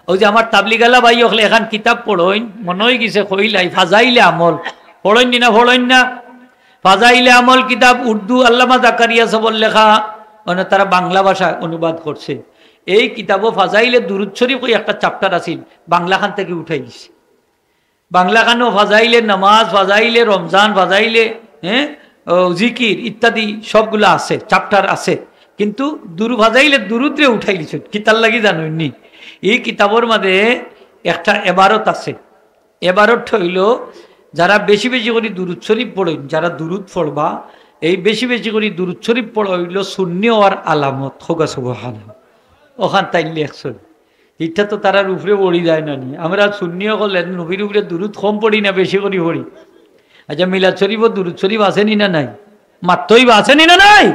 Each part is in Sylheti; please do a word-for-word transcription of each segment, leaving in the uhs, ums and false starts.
ওই যে আমার তাবলিগালা ভাই অকলে এখান কিতাব পড়ইন, মনে অই গেছে কইলাই, ফাজাইলে আমল। পড়ইন নি না, পড়ইন না? ফাজাইলে আমল কিতাব উর্দু আল্লামা জাকারিয়া সাবর লেখা, মানে তারা বাংলা ভাষায় অনুবাদ করছে। এই কিতাবও ফাজাইলে দুরুদ শরীফ ওই একটা chapter আছিল, বাংলাখান থাকি উঠাই দিছে। বাংলাখানও ফাজাইলে নামাজ, ফাজাইলে রমজান, ফাজাইলে, হ্যাঁ, ও, জিকির ইত্যাদি সবগুলা আছে, chapter আছে। কিন্তু দুরু-, ফাজাইলে দুরুদরে উঠাই দিছে। কিতার লাগি জানইন নি? এই কিতাবর মাঝে একটা এবারত আছে। এবারত অইলো, যারা বেশি বেশি করি দুরুদ শরীফ পড়ইন, যারা দুরুদ পড়বা, এই বেশি বেশি করি দুরুদ শরীফ পড়া অইলো সুন্নি অওয়ার আলামত। কউক্কা সুবহানাল্লাহ। অখান তাইন লেখছইন। ইটা তো তারার উপরে পড়ি যায় না নি। আমরা সুন্নি অকলে নবীর উপরে দুরুদ কম পড়ি না, বেশি করি পড়ি? আচ্ছা, মিলাদ শরীফও দুরুদ শরীফ আছে নি না নাই? মাতইন বা আছে নি না নাই?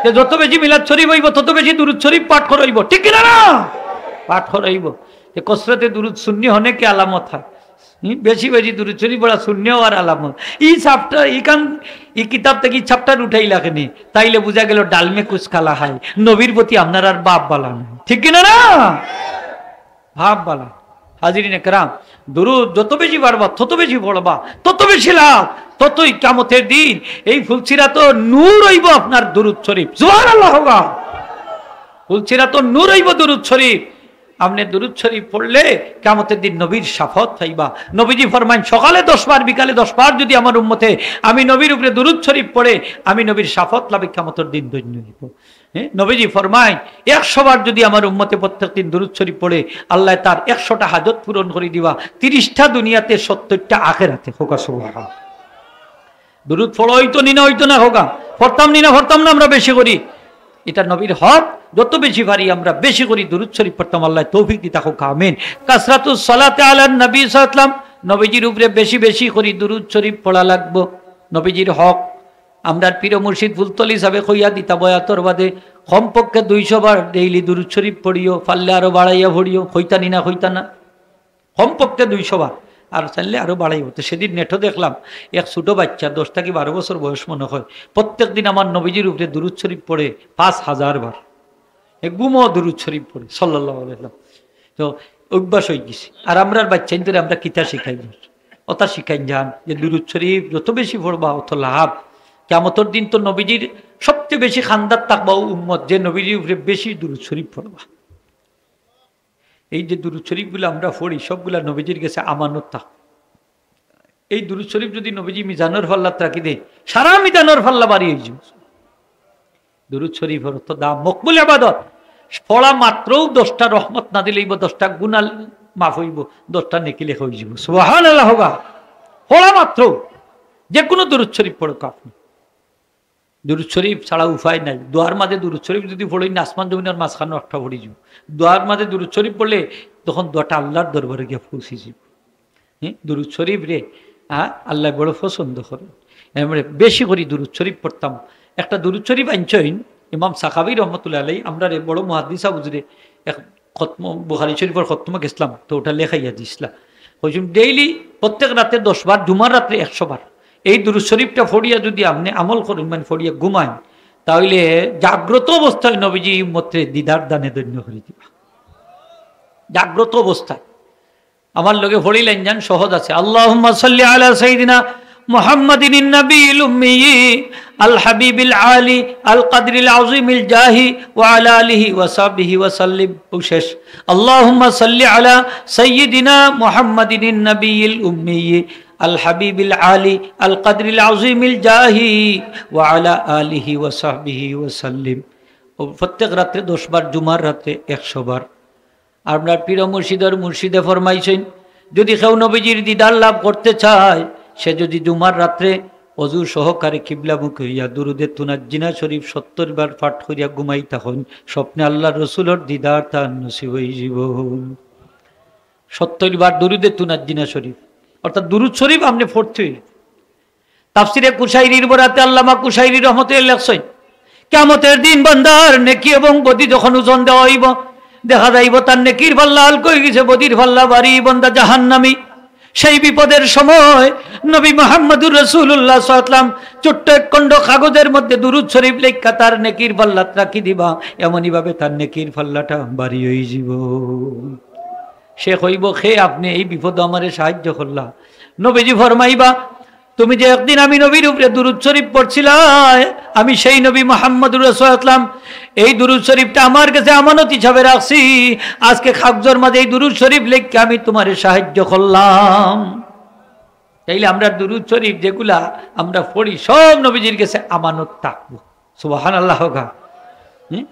তে যত বেশি মিলাদ শরীফ অইবো, তত বেশি দুরুদ শরীফ পাঠ করা অইবো, ঠিক কি না না? পাঠ করা অইবো। তে কসরতে দুরুদ সুন্নি হনে কি আলামত হয়? হুম, বেশি বেশি দুরুদ শরীফ পড়া সুন্নি অওয়ার আলামত। ই chapter, ইখান, ই কিতাব থাকি chapter উঠাইলা কেনে? তাইলে বুঝা গেল ডাল মে কুছ কালা হায়, নবীর প্রতি আপনারার ভাব ভালা নাই, ঠিক কি না না? ভাব ভালা। হাজিরিনে কেরাম, দুরুদ যত বেশি পারবা, তত বেশি পড়বা, তত বেশি লাভ, ততই কিয়ামতের দিন এই ফুলসিরাতো নূর অইবো আপনার দুরুদ শরীফ। সুবহানাল্লাহ কউক্কা। ফুলসিরাতো নূর অইবো দুরুদ শরীফ। আপনে দুরুদ শরীফ পড়লে কিয়ামতের দিন নবীর শাফাত পাইবা। নবীজি ফরমাইন, সকালে দশ বার, বিকালে দশ বার যদি আমার উম্মতে আমি নবীর উপরে দুরুদ শরীফ পড়ে, আমি নবীর শাফাত লাভে কিয়ামতের দিন ধন্য অইবো। হ্যাঁ, নবীজি ফরমাইন, একশো বার যদি আমার উম্মতে প্রত্যেক দিন দুরুদ শরীফ পড়ে, আল্লায় তার একশোটা হাজত পূরণ করি দিবা, তিরিশটা দুনিয়াতে, সত্তরটা আখেরাতে। কউক্কা সুবহানাল্লাহ। দুরুদ পড়া অইতো নি না, অইতো না কউক্কা? পড়তাম নি না, পড়তাম না আমরা বেশি করি? ইটা নবীর হক, যত বেশি পারি আমরা বেশি করি দুরুদ শরীফ পড়তাম। আল্লায় তৌফিক দিতা কউক্কা, আমিন। কাসরাতুস সালাতে আলান নবী সাল্লাল্লাহু আলাইহি ওয়াসাল্লাম, নবীজির উপরে বেশি বেশি করি দুরুদ শরীফ পড়া লাগবো, নবীজির হক। আমরার পীর মুর্শিদ ফুলতলি সাবে কইয়া দিতা বয়াতর বাদে, কমপক্ষে দুইশো বার daily দুরুদ শরীফ পড়িও, পারলে আরো বাড়াইয়া পড়িও, কইতা নি না, কইতা না? কমপক্ষে দুইশো বার, আর চাইলে আরো বাড়াইও। তো সেদিন নেটো দেখলাম, এক ছোট বাচ্চা, দশ থাকি বারো বছর বয়স মনে হয়, প্রত্যেক দিন আমার নবীজির উপরে দুরুদ শরীফ পড়ে পাঁচ হাজার বার। এ ঘুমো দুরুদ শরীফ পড়ে, সাল্লাল্লাহু আলাইহি ওয়াসাল্লাম। তো অভ্যাস অই গেছে। আর আমরার বাচ্চাইন্তরে আমরা কিতা শিখাই? অতা শিখাই যান যে দুরুদ শরীফ যত বেশি পড়বা, অত লাভ। কিয়ামতর দিন তো নবীজির সবচেয়ে বেশি খান্দাত থাকবা ও উম্মত, যে নবীজির উপরে বেশি দুরুদ শরীফ পড়বা। এই যে দুরুদ শরীফগুলা আমরা পড়ি, সবগুলা নবীজির গেছে আমানত থাক। এই দুরুদ শরীফ যদি নবীজি মিজানর পাল্লাত রাখি দেয়, সারা মিজানর পাল্লা ভারি অই যাইবো। দুরুদ শরীফর অত দাম, মকবুল ইবাদত। পড়া মাত্রও দশটা রহমত নাজিল অইবো, দশটা গুনা মাফ অইবো, দশটা নেকি লেখা অই যাইবো। সুবহানাল্লাহ কউক্কা। পড়া মাত্র, যে কোনো দুরুদ শরীফ পড়উক্কা আপনে। দুরুদ শরীফ ছাড়া উপায় নাই। দোয়ার মাঝে দুরুদ শরীফ যদি পড়ইন না, আসমান জমিনর মাঝখানো একটা পড়ি যাইবো। দোয়ার মাঝে দুরুদ শরীফ পড়লে তখন দোয়াটা আল্লাহর দরবারে গিয়া পৌঁছি যাইবো। হ্যাঁ, দুরুদ শরীফ রে, হ্যাঁ, আল্লায় বড় পছন্দ করেন। এমনে বেশি করি দুরুদ শরীফ পড়তাম। একটা দুরুদ শরীফ আনছইন ইমাম সাখাবী রহমতুল্লাহ আলাইহি, আমরারে বড় মুহাদ্দিস বুঝরে, এক খতম, বুখারী শরীফর খতমো গেছলাম, তো ওটা লেখাইয়া দিছলা। কইছইন daily প্রত্যেক রাতে দশ বার, জুমার রাত্রে একশো বার এই দুরুদ শরীফটা পড়িয়া যদি আপনে আমল করইন, মানে পড়িয়া ঘুমাইন, তাইলে জাগ্রত অবস্থায় নবীজি উম্মতরে দিদার দানে ধন্য করি দিবা। জাগ্রত অবস্থায়। আমার লগে পড়িলাইন যান, সহজ আছে। আল্লাহুম্মা সাল্লি আলা সাইয়্যিদিনা মুহাম্মাদিন নাবিয়্যিল উম্মিয়্যি আল হাবিবিল আলী আল কাদরিল আযীমিল জাহি ওয়া আলা আলিহি ওয়া সাহবিহি ওয়া সাল্লিম। ও শেষ। আল্লাহুম্মা সাল্লি আলা সাইয়্যিদিনা মুহাম্মাদিন নাবিয়্যিল উম্মিয়্যি আল হাবিবিল আলী আল কাদরিল আযীমিল জাহি ওয়া আলা আলিহি ওয়া সাহবিহি ওয়া সাল্লিম। ও প্রত্যেক রাত্রে দশ বার, জুমার রাত্রে একশো বার। আপনার পীর মুর্শিদর মুর্শিদে ফরমাইছইন, যদি কেউ নবীজির দিদার লাভ করতে চায়, সে যদি জুমার রাত্রে অজু সহকারে কিবলামুখী হইয়া দুরুদে তুনাজ্জিনা শরীফ সত্তর বার পাঠ করিয়া ঘুমাই, তখন স্বপ্নে আল্লাহর রসুলর দিদার তার নসিব অই যাইবো। সত্তর বার দুরুদে তুনাজ্জিনা শরীফ, অর্থাৎ দুরুদ শরীফ আপনে পড়তে অইবো। তাফসিরে কুশাইরির বরাতে আল্লামা কুশাইরি রহমতুল্লাহ লেখছইন, কিয়ামতের দিন বান্দার নেকি এবং বদি যখন ওজন দেওয়া অইবো, দেখা যাইবো তার নেকির পাল্লা হালকা অই গেছে, বদির পাল্লা ভারী, বান্দা জাহান্নামী। সেই বিপদের সময় নবী মুহাম্মদুর রাসূলুল্লাহ সাল্লাল্লাহু আলাইহি ওয়াসাল্লাম ছোট্ট এক খণ্ড কাগজের মধ্যে দুরুদ শরীফ লেখা তার নেকির পাল্লাত রাখি দিবা, এমনইভাবে তার নেকির পাল্লাটা ভারী অই যাইবো। সে কইবো, "কে আপনে, এই বিপদো আমারে সাহায্য করলা?" নবীজি ফরমাইবা, "তুমি যে একদিন আমি নবীর উপরে দুরূদ শরীফ পড়ছিলায়, আমি সেই নবী মুহাম্মদুর রাসূলুল্লাহ, এই দুরূদ শরীফটা আমার গেছে আমানত হিসাবে রাখছি, আজকে কাগজর মাঝে এই দুরূদ শরীফ লেখিয়া আমি তুমারে সাহায্য করলাম।" তাইলে আমরার দুরূদ শরীফ যেগুলা আমরা পড়ি, সব নবীজির গেছে আমানত থাকবো। সুবহানাল্লাহ কউক্কা। হুম?